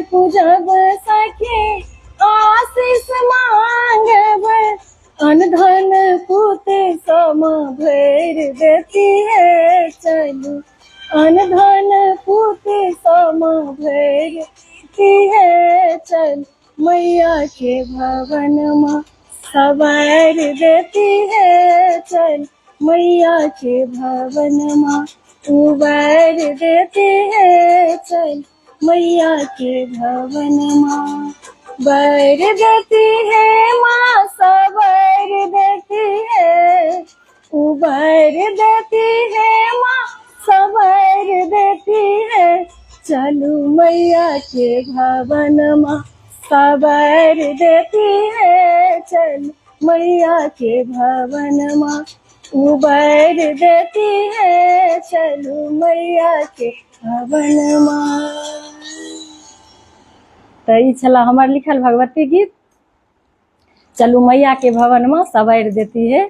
पूजब सखी आशीष मांगब, अनधन पूत सम भरि देती है। चलू अनधन पूत सम भरि देती है। चल मैया के भवन माँ सवार देती है। चल मैया के भवन माँ उबार देती है। चल मैया के भवन माँ बर देती है, माँ सबर देती है। उबर देती है, माँ सबर देती है। चलू मैया के भवन माँ सबर देती है। चल मैया के भवन माँ उबर देती है। चलू मैया के भवन माँ। तऽ ई छला हमर लिखल भगवती गीत, चलू मैया के भवन में सवारि देती है।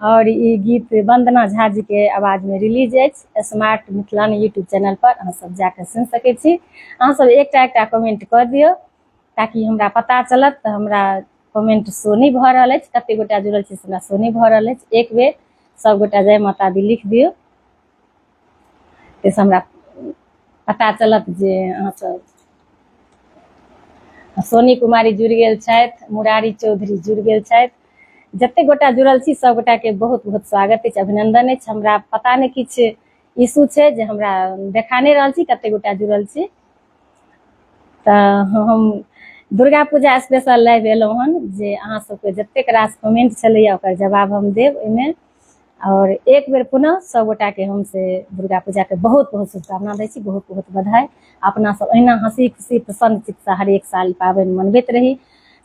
और ई गीत वंदना झा जी के आवाज में रिलीज अछि स्मार्ट मिथिलानी यूट्यूब चैनल पर, अहाँ सब जाके सुनि सकै छी। अहाँ सब एकटा एकटा कमेंट कऽ दियौ ताकि हमरा पता चलत। तऽ हमरा कमेंट शो नहि भऽ रहल अछि, कते गोटा जुड़ल छी से हमरा शो नहि भऽ रहल अछि। एक बेर सब गोटा जय माता दी लिख दियौ, ताहिसँ हमरा पता चलत जे अहाँ सब। सोनी कुमारी जुड़ि गेल छथि, मुरारी चौधरी जुड़ि गेल छथि। जतेक गोटा जुड़ल छी सब गोटाके बहुत बहुत स्वागत अछि, अभिनंदन अछि। हमरा पता नहि किछु इशू छै जे हमरा देखा नहि रहल छी कतेक गोटा जुड़ल छी। तऽ हम दुर्गा पूजा स्पेशल लाइव एलहुँ हन जे अहाँ सबके जतेक रास कमेंट छलैया ओकर जवाब हम देब ओहिमे। और एक बेर पुनः सब गोटाके हम से दुर्गा पूजाके बहुत बहुत शुभकामना दै छी, बहुत बहुत बधाई। अपना सब अहिना हँसी खुशी प्रसन्न चित्तसँ हरेक साल पाबनि मनबैत रही,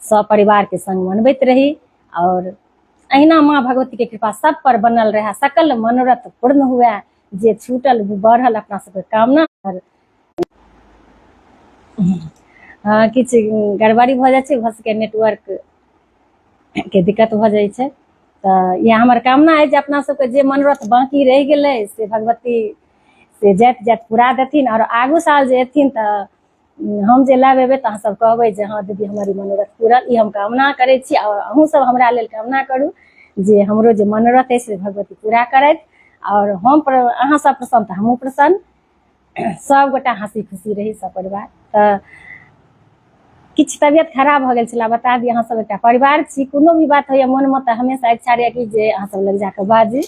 सब परिवारके संग मनबैत रही और अहिना माँ भगवतीके कृपा सब पर बनल रहए, सकल मनोरथ पूर्ण हुए, जे छूटल बढ़ल अपना सबके कामना। हँ, किछु गड़बड़ी भऽ जाइ छै, भऽ सकैए नेटवर्क के दिक्कत भऽ जाइ छै। तऽ इएह हमर कामना अछि जे अपना सबके जे मनोरथ बाँकी रहि गेलै से भगवती से जाइत जाइत पूरा देथिन। आओर आगू साल जे एथिन तऽ हम जे लाइव एबै तऽ अहाँ सब कहबै जे हँ दीदी हमर ई मनोरथ पूरल, ई हम कामना करै छी। आओर अहूँ सब हमरा लेल कामना करू जे हमरो जे मनोरथ अछि से भगवती पूरा करथि। आओर हम अहाँ सब प्रसन्न तऽ हमहूँ प्रसन्न, सब गोटा हँसी खुशी रही सब परिवार। तऽ किछु तबियत खराब भऽ गेल छलै, बता दी अहाँ सब एकटा परिवार छी, कोनो भी बात होइए मोनमे तऽ हमेशा इच्छा रहैए कि जे अहाँ सब लग जाकऽ बाजी।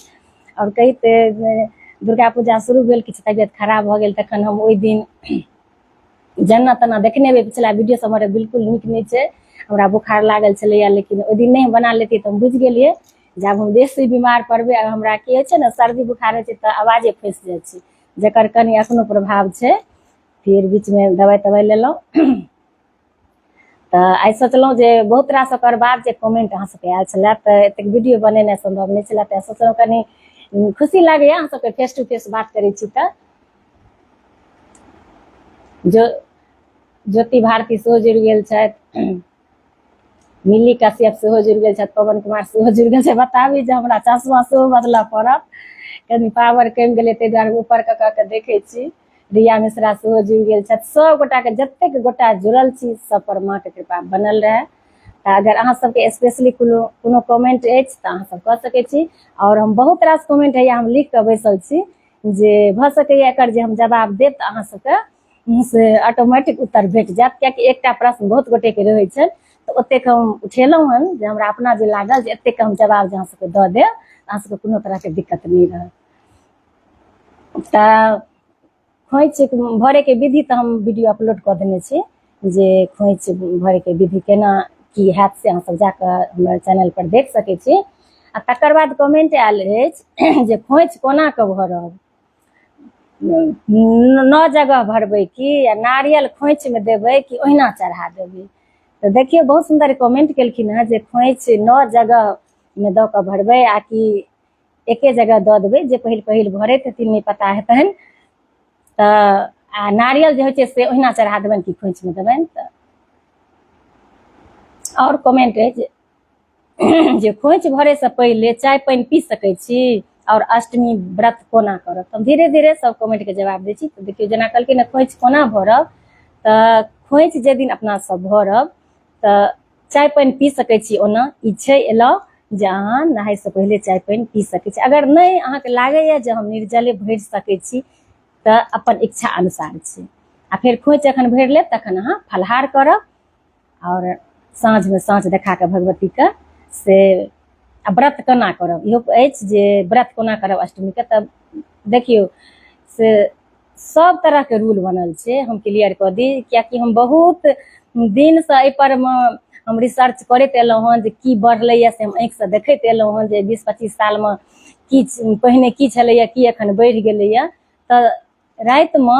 आओर कही तऽ दुर्गा पूजा शुरू भेल, किछु तबियत खराब भऽ गेल, तखन हम ओहि दिन जेना तेना देखने हेबै पिछला वीडियो सब हमर बिल्कुल नीक नहि छै, हमरा बोखार लागल छलैया, लेकिन ओहि दिन नहि हम बना लेतियै तऽ हम बुझि गेलियै जे आब हम बेसी बीमार पड़बै। आ हमरा की होइ छै ने, सर्दी बोखार होइ छै तऽ आवाजे फँसि जाइ छै, जकर कनि एखनो प्रभाव छै। फिर बीचमे दवाइ तवाइ लेलहुँ। तऽ आइ सोचलहुँ जे बहुत रास ओकर बाद जे कमेंट अहाँ सबके आयल छलै तऽ एतेक वीडियो बनेनाइ सम्भव नहि छलै, तऽ सोचलहुँ कनि खुशी लागैए अहाँ सबके फेस टू फेस बात करै छी। तऽ जो ज्योति भारती सेहो जुड़ि गेल छथि, मिली कश्यप सेहो जुड़ि गेल छथि, पवन कुमार सेहो जुड़ि गेल छथि। बताबी जे हमरा चश्मा सेहो बदलऽ पड़त, कनि पावर कमि गेलै ताहि दुआरे ऊपर कऽ कऽ के देखै छी। रिया मिश्रा सेहो जुड़ि गेल छथि। सब गोटाके जतेक गोटा जुड़ल छी सब पर माँके कृपा बनल रहए। तऽ अगर अहाँ सबके स्पेशली कोनो कोनो कमेंट अछि तऽ अहाँ सब कऽ सकै छी। आओर हम बहुत रास कमेंट होइए, हम लिख कऽ बैसल छी जे भऽ सकैए एकर जे हम जवाब देब तऽ अहाँ सबके से ऑटोमेटिक उत्तर भेट जायत, कियाकि एकटा प्रश्न बहुत गोटेके रहै छै तऽ ओतेक हम उठेलहुँ हन जे हमरा अपना जे लागल जे एतेक हम जवाब जे अहाँ सबके दऽ देब अहाँ सबके कोनो तरहके दिक्कत नहि रहत। तऽ खोँइछ भरैके विधि तऽ हम वीडियो अपलोड कऽ देने छी जे खोँइछ भरैके विधि केना की हैत से अहाँ सब जाकऽ हमर चैनलपर देख सकै छी। आ तकर बाद कमेंट आयल अछि जे खोँइछ कोना कऽ भरब, 9 जगह भरबै की आ नारियल खोँइछमे देबै कि ओहिना चढ़ा देबै। तऽ देखियौ बहुत सुन्दर कमेंट केलखिन हेँ जे खोँइछ 9 जगहमे दऽ कऽ भरबै आ कि एके जगह दऽ देबै, जे पहिल पहिल भरैत हेथिन नहि पता हेतनि। तऽ आ नारियल जे होइ छै से ओहिना चढ़ा देबनि कि खोँइछमे देबनि। तऽ आओर कमेंट अछि जे खोँइछ भरैसँ पहिले चाय पानि पी सकै छी आओर अष्टमी व्रत कोना करब। तऽ हम धीरे धीरे सब कमेंटके जवाब दै छी। तऽ देखियौ जेना कहलखिन खोँइछ कोना भरब, तऽ खोंइछ जाहि दिन अपना सब भरब तऽ चाय पानि पी सकै छी। ओना ई छै एलाउ जे अहाँ नहायसँ पहिले चाय पानि पी सकै छी। अगर नहि अहाँके लागैए जे हम निर्जले भरि सकै छी तऽ अपन इच्छा अनुसार छै। आ फेर खोंइछ जखन भरि लेब तखन अहाँ फलाहार करब आओर साँझमे साँझ देखा कऽ भगवतीके से। आ व्रत केना करब, इहो अछि जे व्रत कोना करब अष्टमीके। तऽ देखियौ से सब तरहके रूल बनल छै, हम क्लियर कऽ दी, कियाकि हम बहुत दिनसँ एहिपर मे हम रिसर्च करैत एलहुँ हँ जे की बढ़लैए से हम आँखिसँ देखैत एलहुँ हँ जे 20-25 सालमे की पहिने की छलैए, की एखन बढ़ि गेलैए। तऽ रातिमे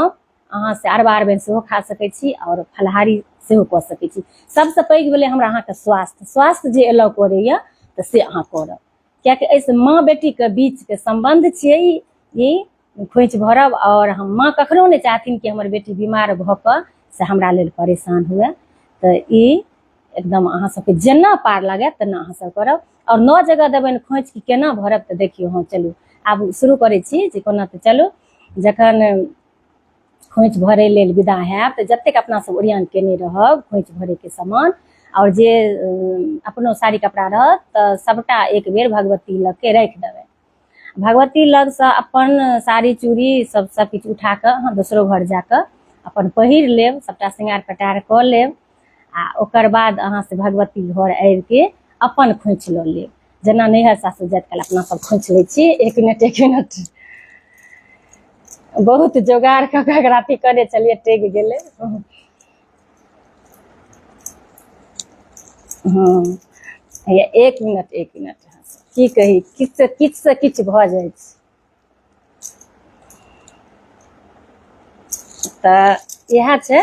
अहाँ से अरबा अरबाइन सेहो खा सकै छी आओर फलाहारी सेहो कऽ सकै छी। सबसँ पैघ भेलै हमरा अहाँके स्वास्थ्य। स्वास्थ्य जे एलाउ करैए तऽ से अहाँ करब, कियाकि एहिसँ माँ बेटीके बीचके सम्बन्ध छियै ई खोंइछ भरब। आओर हम माँ कखनो नहि चाहथिन कि हमर बेटी बीमार भऽ कऽ से हमरा लेल परेशान हुए। तऽ ई एकदम अहाँ सबके जेना पार लागए तेना अहाँ सब करब। आओर 9 जगह देबनि खोंइछ कि केना भरब। तऽ देखियौ, हँ चलू आब शुरू करै छी जे कोना। तऽ चलू, जखन खोंइछ भरै लेल विदा हैब तऽ जतेक अपना सब ओरियान केने रहब खोंइछ भरैके सामान आओर जे अपनो साड़ी कपड़ा रहत तऽ सबटा एक बेर भगवती लगके राखि देबै। भगवती लगसँ अपन साड़ी चूड़ी सब सब किछु उठा कऽ अहाँ दोसरो घर जाकऽ अपन पहिर लेब, सबटा श्रृंगार पेटार कऽ लेब आ ओकर बाद अहाँ से भगवती घर आबिके अपन खोंइछ लऽ लेब, जेना नैहर सासुर जाइत काल अपना सब खोंइछ लै छी। एक मिनट, एक मिनट, बहुत जोगाड़ कऽ कऽ एकरा अथी करै छलियै, टेक गेलै। हँ, हैया एक मिनट, एक मिनट, की कही, किछु किछु से किछु भऽ जाइ छै। तऽ इएह छै,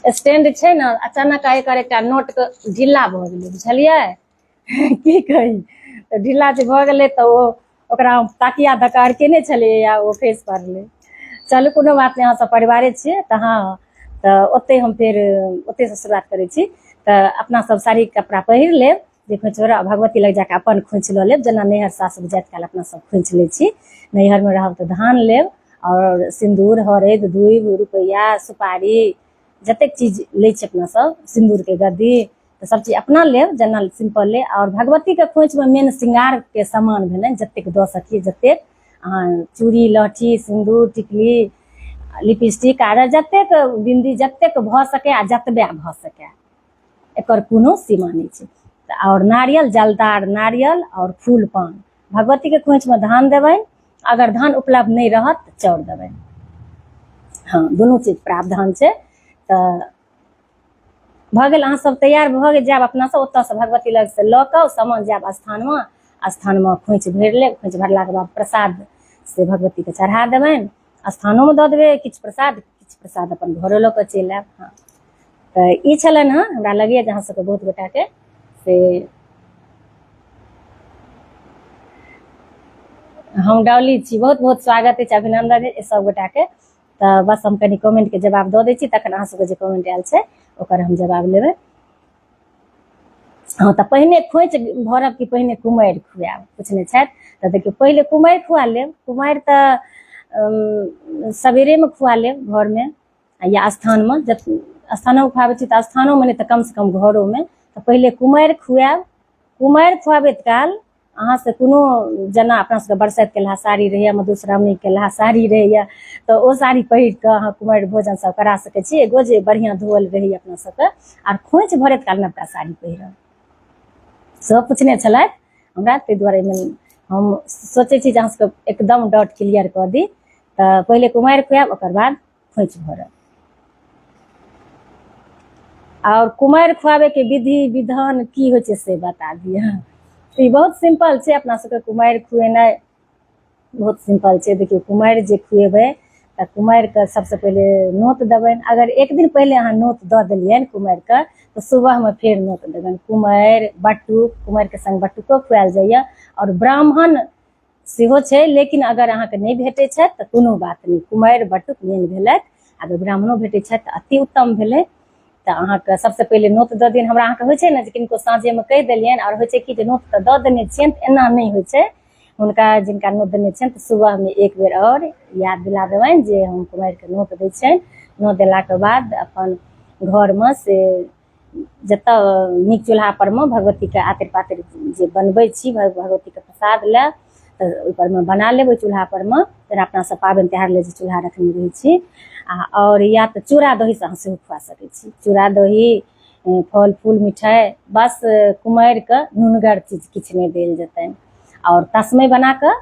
स्टैंड छै ने, अचानक एकर एकटा नोटके ढीला भऽ गेलै, बुझलियै की कही। तऽ ढीला जे भऽ गेलै तऽ ओ ओकरा हम ताकिया दऽ कऽ अड़केने छलियै आ ओ खसि पड़लै। चलू कोनो बात नहि, अहाँ सब परिवारे छियै। तऽ हँ, तऽ ओतहि हम फेर ओतहिसँ शुरुआत करै छी। तऽ अपना सब साड़ी कपड़ा पहिर लेब जे खोंइछ भरब, भगवती लग जाकऽ अपन खोंइछ लऽ लेब, जेना नैहर सासुर जाइत काल अपना सब खोंइछ लै छी। नैहरमे रहब तऽ धान लेब आओर सिन्दूर, हरैद, दूबि, रुपैआ, सुपारी, जतेक चीज लै छी अपना सब, सिन्दूरके गद्दी, तऽ सब चीज अपना लेब जेना सिम्पले। आओर भगवतीके खोंइछमे मेन श्रृंगारके सामान भेलनि, जतेक दऽ सकियै, जतेक अहाँ चूड़ी, लहठी, सिन्दूर, टिकली, लिपस्टिक आर जतेक बिन्दी, जतेक भऽ सकै आ जतबे भऽ सकै, एकर कोनो सीमा नहि छै। आओर नारियल, जलदार नारियल आओर फूल पान। भगवतीके खोंइछमे धान देबनि, अगर धान उपलब्ध नहि रहत तऽ चाउर देबनि। हँ, दुनू चीज प्रावधान छै। तऽ भऽ गेल, अहाँ सब तैयार भऽ गेल जायब अपना सब ओतऽसँ भगवती लगसँ लऽ कऽ सामान जायब स्थानमे, स्थानमे खोंइछ भरि लेब। खोंइछ भरलाके बाद प्रसाद से भगवतीके चढ़ा देबनि, स्थानोमे दऽ देबै किछु प्रसाद, किछु प्रसाद अपन घरो लऽ कऽ चलि आयब। हँ, तऽ ई छलनि हँ। हमरा लगैए जे अहाँ सबके बहुत गोटाके से हम डॉली छी, बहुत बहुत स्वागत अछि, अभिनंदन अछि सब गोटाके। तऽ बस हम कनि कमेंटके जवाब दऽ दै छी, तखन अहाँ सबके जे कमेंट आयल छै ओकर हम जवाब लेबै। हँ, तऽ पहिने खोंइछ भरब कि पहिने कुमारि खुआएब, पुछने छथि। तऽ देखियौ, पहिले कुमारि खुआ लेब। कुमारि तऽ सवेरेमे खुआ लेब घरमे या स्थानमे, जब स्थानोमे खुआबै छी तऽ स्थानोमे, नहि तऽ कमसँ कम घरोमे। तऽ पहिले कुमारि खुआएब। कुमारि खुआबैत काल अहाँ से कोनो जेना अपना सबके बरसाइत केलहा साड़ी रहैया, मधुश्रावणी केलहा साड़ी रहैया, तऽ ओ साड़ी पहिर कऽ अहाँ कुमारि भोजन सब करा सकै छी, एगो जे बढ़िआँ धोअल रहैया अपना सबके। आर खोंइछ भरैत काल नवका साड़ी पहिरब, सब पुछने छलथि हमरा, ताहि दुआरे हम सोचै छी जे अहाँ सबके एकदम डाउट क्लियर कऽ दी। तऽ पहिले कुमारि खुआएब, ओकर बाद खोंइछ भरब। आओर कुमारि खुआबैके विधि विधान की होइ छै से बता दिअ। ई बहुत सिम्पल छै, अपना सबके कुमारि खुएनाइ बहुत सिम्पल छै। देखियौ, कुमारि जे खुएबै तऽ कुमारिके सबसँ पहिले नोत देबनि। अगर एक दिन पहिले अहाँ नोत दऽ देलियनि कुमारिके तऽ सुबहमे फेर नोत देबनि। कुमारि बटुक, कुमारिके संग बटुको खुआएल जाइए आओर ब्राह्मण सेहो छै, लेकिन अगर अहाँके नहि भेटै छथि तऽ कोनो बात नहि, कुमारि बटुक मेन भेलथि। अगर ब्राह्मणो भेटै छथि तऽ अति उत्तम भेलै। तऽ अहाँके सबसँ पहिले नोत दऽ दियनि। हमरा अहाँके होइ छै ने जे किनको साँझेमे कहि देलियनि, आओर होइ छै कि जे नोत तऽ दऽ देने छियनि, तऽ एना नहि होइ छै। हुनका जिनका नोत देने छियनि तऽ सुबहमे एक बेर आओर याद दिला देबनि जे हम कुमारिके नोत दै छियनि। नोत देलाके बाद अपन घरमे से जतऽ नीक चूल्हा परमे भगवतीके आतरि पातरि जे बनबै छी भगवतीके प्रसाद लए, तऽ ओहि परमे बना लेब ओहि चूल्हा परमे, जेना अपना सब पाबनि तिहार लए जे चूल्हा रखने रहै छी। आ आओर या तऽ चूड़ा दहीसँ अहाँ सेहो खुआ सकै छी, चूड़ा दही, फल फूल, मिठाइ, बस कुमारिके नुनगर चीज किछु नहि देल जेतनि। आओर तस्मै बना कऽ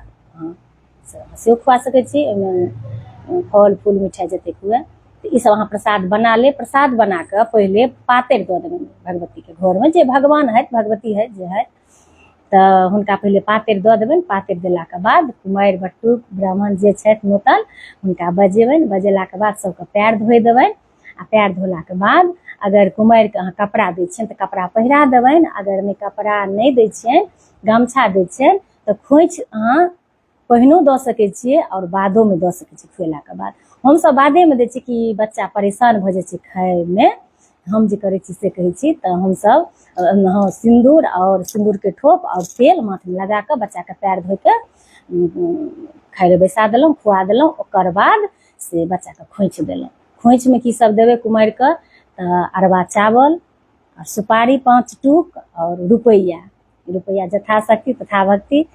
सेहो खुआ सकै छी, ओहिमे फल फूल मिठाइ जतेक हुए। तऽ ई सब अहाँ प्रसाद बना लेब। प्रसाद बना कऽ पहिले पातरि दऽ देबनि भगवतीके घरमे, जे भगवान हथि, भगवती हथि, जे हथि, तऽ हुनका पहिले पातरि दऽ देबनि। पातरि देलाके बाद कुमारि, बटुक, ब्राह्मण जे छथि नोतल, हुनका बजेबनि। बजेलाके बाद सबके पएर धोइ देबनि। आ पएर धोलाके बाद अगर कुमारिके अहाँ कपड़ा दै छियनि तऽ कपड़ा पहिरा देबनि। अगर नहि कपड़ा नहि दै छियनि, गमछा दै छियनि, तऽ खोँइछ अहाँ पहिनो दऽ सकै छियै आओर बादोमे दऽ सकै छियै। खुएलाके बाद हमसब बादेमे दै छियै कि बच्चा परेशान भऽ जाइ छै खाइमे। हम जे करै छी से कहै छी। तऽ हमसब हँ सिन्दूर आओर सिन्दूरके ठोप आओर तेल माथमे लगाकऽ बच्चाके पएर धोइके खाइ लए बैसा देलहुँ, खुआ देलहुँ। ओकर बाद से बच्चाके खोँइछ देलहुँ। खोँइछमे की सब देबै कुमारिके? तऽ अरबा चावल आओर सुपारी 5 टूक आओर रुपैआ, रुपैआ यथाशक्ति तथा भक्ति,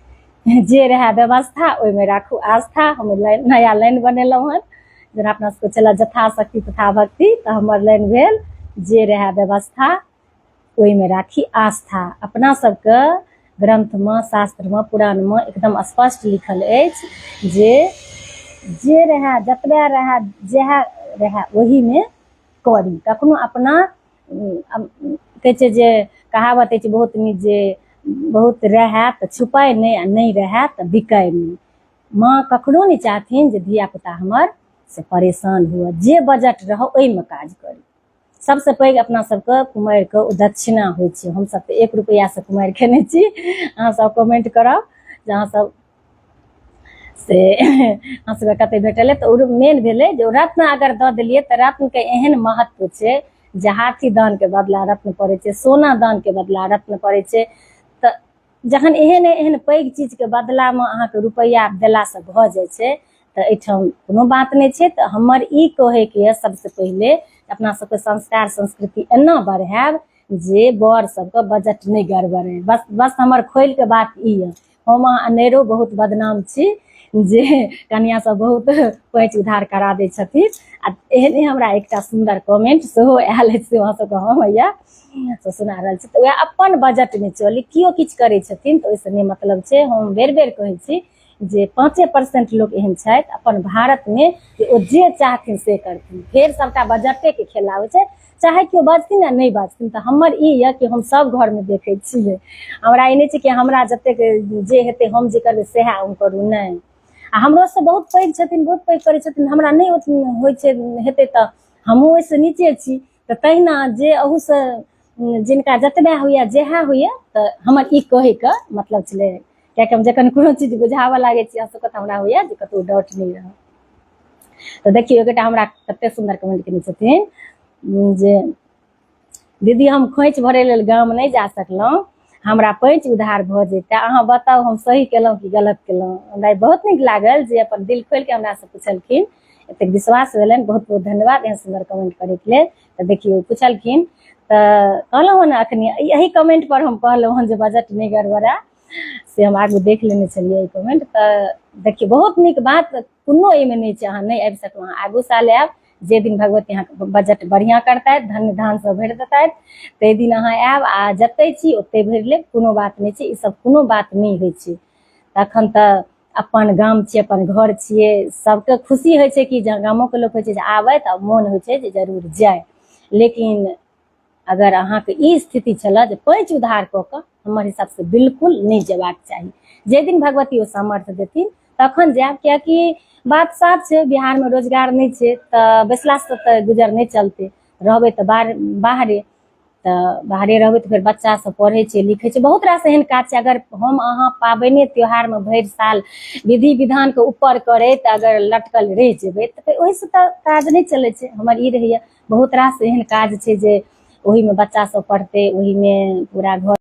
जे रहए व्यवस्था ओहिमे राखू आस्था। हम लाइन नया लाइन बनेलहुँ हन, जेना अपना सबके छलए यथाशक्ति तथा भक्ति, तऽ हमर लाइन भेल जे रहए व्यवस्था ओहिमे राखी आस्था। अपना सबके ग्रन्थमे, शास्त्रमे, पुराणमे एकदम स्पष्ट लिखल अछि जे जे रहए, जतबे रहए, जएह रहए, ओहीमे करी। कखनो अपना कहै छै जे कहावत अछि बहुत नीक जे बहुत रहए तऽ छुपाय नहि आ नहि रहए तऽ बिकाय नहि। माँ कखनो नहि चाहथिन जे धियापुता हमर से परेशान हुए। जे बजट रहौ ओहिमे काज करी। सबसँ पैघ अपना सबके कुमारिके ओ दक्षिणा होइ छै। हमसब तऽ 1 रुपैआसँ कुमारि खेने छी। अहाँ सब कमेंट करब जे अहाँ सब से अहाँ सबके कते भेटल। तऽ ओ मेन भेलै जे ओ रत्न अगर दऽ देलियै तऽ रत्नके एहन महत्व छै जे हाथी दानके बदला रत्न पड़ै छै, सोना दानके बदला रत्न पड़ै छै। तऽ जखन एहन एहन पैघ चीजके बदलामे अहाँके रुपैआ देलासँ भऽ जाइ छै तऽ एहिठाम कोनो बात नहि छै। तऽ हमर ई कहैके यऽ सबसँ पहिले अपना सबके संस्कार संस्कृति एना बढ़ायब जे बर सबके बजट नहि गड़बड़े। बस बस हमर खोलिके बात ई यऽ। हम अहाँ अनेरो बहुत बदनाम छी जे कनिया सब बहुत पैंच उधार करा दै छथिन। आ एहने हमरा एकटा सुन्दर कमेंट सेहो आयल अछि, से अहाँ सबके हम हैया से सुना रहल छी। तऽ वएह अपन बजटमे चली। केओ किछु करै छथिन तऽ ओहिसँ नहि मतलब छै। हम बेर बेर कहै छी जे 5% लोक एहन छथि अपन भारतमे जे ओ जे चाहथिन से करथिन। फेर सबटा बजटेके खेला होइ छै, चाहे केओ बाजथिन या नहि बाजथिन। तऽ हमर ई यऽ कि हम सब घरमे देखै छियै। हमरा ई नहि छै कि हमरा जतेक जे हेतै हम जे करबै सएह हम करू, नहि। आ हमरोसँ बहुत पैघ छथिन, बहुत पैघ करै छथिन, हमरा नहि होइ छै हेतै तऽ हमहूँ ओहिसँ नीचे छी। तऽ तहिना जे अहूसँ जिनका जतबे होइए जएह होइए, तऽ हमर ई कहैके मतलब छलै, कियाकि हम जखन कोनो चीज बुझाबऽ लागै छी अहाँ सबके तऽ हमरा होइए जे कतहु डाउट नहि रहय। तऽ देखियौ एकटा हमरा कते सुन्दर कमेंट केने छथिन जे दीदी हम खोंइछ भरै लेल गाम नहि जा सकलहुँ, हमरा पैंच उधार भऽ जेतै, अहाँ बताउ हम सही केलहुँ कि गलत केलहुँ। हमरा बहुत नीक लागल जे अपन दिल खोलि कऽ हमरासँ पुछलखिन, एतेक विश्वास भेलनि। बहुत बहुत धन्यवाद एहन सुन्दर कमेंट करैके लेल। तऽ देखियौ पुछलखिन तऽ कहलहुँ हन अखनी एहि कमेंट पर हम कहलहुँ हन जे बजट नहि गड़बड़ा, से हम आगू देख लेने छलियै ई कमेंट। तऽ देखियौ बहुत नीक बात, कोनो एहिमे नहि छै। अहाँ नहि आबि सकलहुँ, अहाँ आगू साल आयब। जे दिन भगवती अहाँके बजट बढ़िआँ करतथि, धन धानसँ भरि देतथि, ताहि दिन अहाँ आयब। आ जतहि छी ओतहि भरि लेब, कोनो बात नहि छै। ईसभ कोनो बात नहि होइ छै। तखन तऽ अपन गाम छियै, अपन घर छियै, सबके खुशी होइ छै कि जहाँ गामोके लोक होइ छै जे आबै तऽ मोन होइ छै जे जरूर जाय। लेकिन अगर अहाँके ई स्थिति छलए जे पैंच उधार कऽ कऽ, हमर हिसाबसँ बिल्कुल नहि जेबाक चाही। जाहि दिन भगवती ओ सामर्थ्य देथिन तखन जायब, कियाकि बात साफ छै बिहारमे रोजगार नहि छै, तऽ बैसलासँ तऽ गुजर नहि चलतै। रहबै तऽ बाहरे, तऽ बाहरे रहबै तऽ फेर बच्चा सब पढ़ै छै, लिखै छै, बहुत रास एहन काज छै। अगर हम अहाँ पाबनि त्योहारमे भरि साल विधि विधानके ऊपर करैत अगर लटकल रहि जेबै तऽ फेर ओहिसँ तऽ काज नहि चलै छै। हमर ई रहैए बहुत रास एहन काज छै जे ओहिमे बच्चा सब पढ़तै, ओहिमे पूरा घर